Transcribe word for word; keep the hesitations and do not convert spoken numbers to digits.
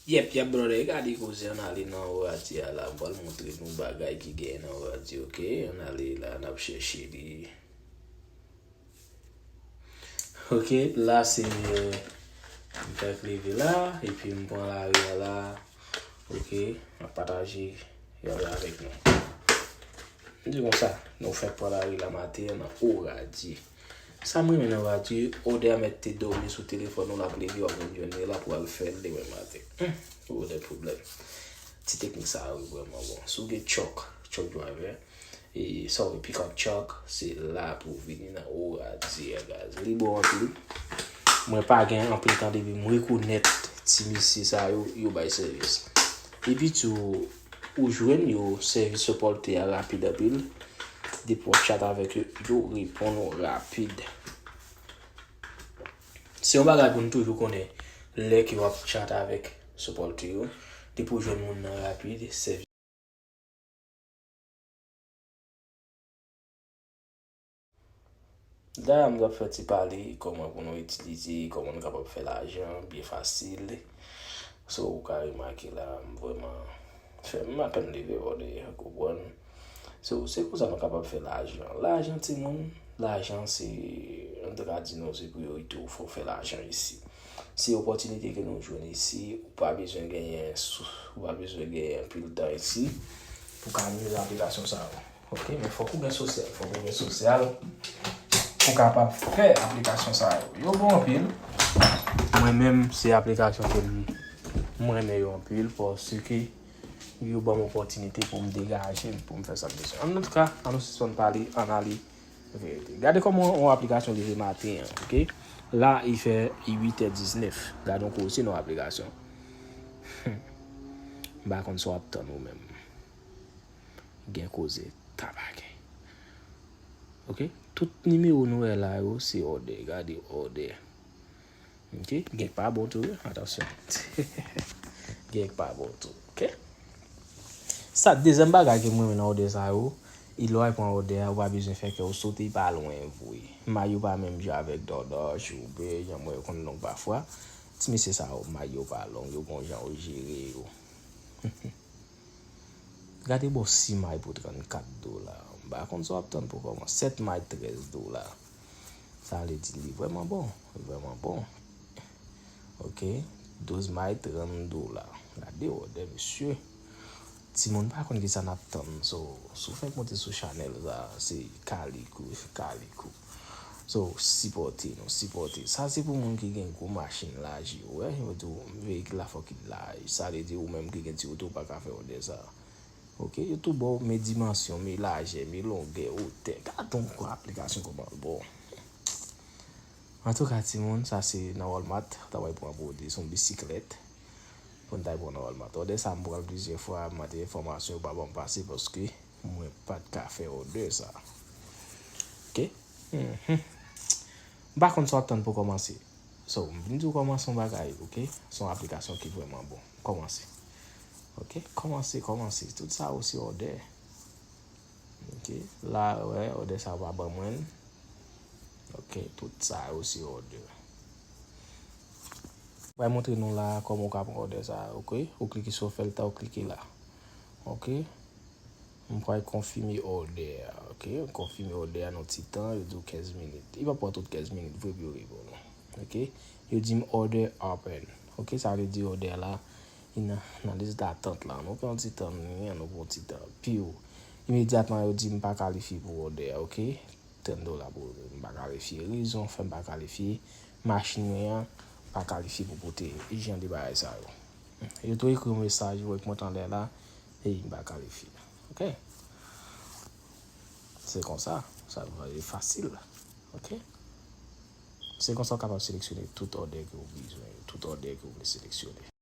Yep, yep, brother, gade koze, ann ale nan oradi a la, m pral montre nou bagay ki genyen nan oradi, ok? Ann ale la, n ap chèche li. Ok, la se, m fèk leve la, epi m pran lari a la, ok? M ap pataje, y ap avèk nou. M di konsa, nou fèk pran lari la maten an nan oradi. Sa m renmen nan radyo, Oder mèt te dòmi sou telefòn ou, l ap leve, w ap vin jwenn li la pou al fè l demen maten. Hmm, Oder pwoblèm. Ti teknik sa yo vrèman bon. Si w gen truck, truck driver, e sa w pick up truck, se la pou w vini nan oradi a, guys. Li bon anpil. Mwen pa gen anpil tan depi m rekonèt ti mesye sa yo, yo bay sèvis. Epi tou, ou jwenn yo, sèvis sipòtè a rapid anpil. Depi w ap chat avèk yo, yo reponn ou rapid. Se yon bagay pou n toujou konnen lè ke w ap chat avèk sipòtè yo. Depi w jwenn moun nan rapid, sèvis. Dayè, m t ap fè ti pale kòman pou nou itilize, kòman nou kapab fè lajan byen fasil. So, ou ka remake la, m vrèman fè, m apèn leve, brother, ou konprann. So, se konsa nou kapab fè lajan. Lajan, timoun, lajan se, m ta ka di nou, se priyorite w, fò w fè lajan isi. Se opòtinite ke nou jwenn isi, ou pa bezwen genyen sou, ou pa bezwen genyen anpil tan isi pou w ka use aplikasyon sa yo. Ok, men fòk ou gen sosyal, fòk ou gen sosyal pou w kapab fè aplikasyon sa yo. Yo bon anpil. Mwen menm, se aplikasyon ke m, m renmen yo anpil, paske yo ban m opòtinite pou m degaje m, pou m fè sa m bezwen. Antouka, ann nou sispann pale, ann ale verite. Gade kòman yon aplikasyon leve maten an, ok? La, li fè uit è diznèf. Gade yon koze nan aplikasyon. M pa konn sa w ap tann ou menm. Gen koze, ta pa gen. Ok? Tout nimewo nou wè la yo, se Oder. Gade Oder. Ok? Gen k pa bon tou, wi. Atansyon. Gen k pa bon tou. Ok? Sa, dezyèm bagay ke m renmen nan Oder sa yo, e lè w al pran Oder a, ou pa bezwen fè kè w sote, li pa lwen vre. May yo pa menm jan avèk DoorDash, Uber, jan mwen yo konn long pafwa. Ti mesye sa yo, may yo pa long, yo gon jan yo jere yo. Gade bò sis may pou trannkat dola. M pa konn sa w ap tann pou kòman. Sèt may trèz dola. Sa vle di li vrèman bon. Li vrèman bon. Ok. Douz may trant dola. Gade Oder, mesye. Timoun pa konn kisa n ap tann. So, si w fèk monte sou chanèl sa, se Kalikou, Kalikou. So, sipòte nou, sipòte. Sa se pou moun ki gen gwo machin laj yo, wè. Yo di w, veyikil la fòk li laj. Sa vle di ou menm ki gen ti oto, ou pa ka fè Oder sa. Ok, yo tou ba w men dimansyon, men lajè, men longè, otè. Gad yon aplikasyon kòman l bon. Antouka, timoun, sa se nan Walmart, ta pral pran pwodui, se yon bisiklèt. Pou n ta pran nan Walmart. Oder sa, m pran l plizyè fwa, m mande enfòmasyon, yo pa ban m pase paske mwen pa t ka fè Oder sa. Ok? Mhm. M pa konn sa w ap tann pou kòmanse. So, m vin di w kòmanse yon bagay, ok? Se yon aplikasyon ki vrèman bon. Kòmanse. Ok? Kòmanse, kòmanse. Tout sa yo se Oder. Ok? La, wè, Oder sa yo pa ban mwen l. Ok? Tout sa yo se Oder. Mwen montre nou la kòman w ka pran Oder sa, ok? Ou klike sou fè l tan, ou klike la. Ok? M pral konfime Oder a, ok? Konfime Oder a nan ti tan, yo di w kenz minit. Li p ap pran tout kenz minit vre pou yo reponn ou, ok? Yo di m Oder open, ok? Sa vle di Oder la, li nan, nan lis datant la. Nou pran ti tan, nou, nou pran ti tan. Piw, imedyatman, yo di m pa kalifye pou Oder a, ok? Trant dola pou Oder. M pa kalifye. Rezon fè m pa kalifye, machin mwen an pa kalifye pou pote jan de bagay sa yo. Yo tou ekri yon mesaj, yo ekri mwen t anlè la, e m pa kalifye. Ok? Se konsa, sa e fasil. Ok? Se konsa w kapab seleksyone tout Oder ke w bezwen yo, tout Oder ke w vle seleksyone.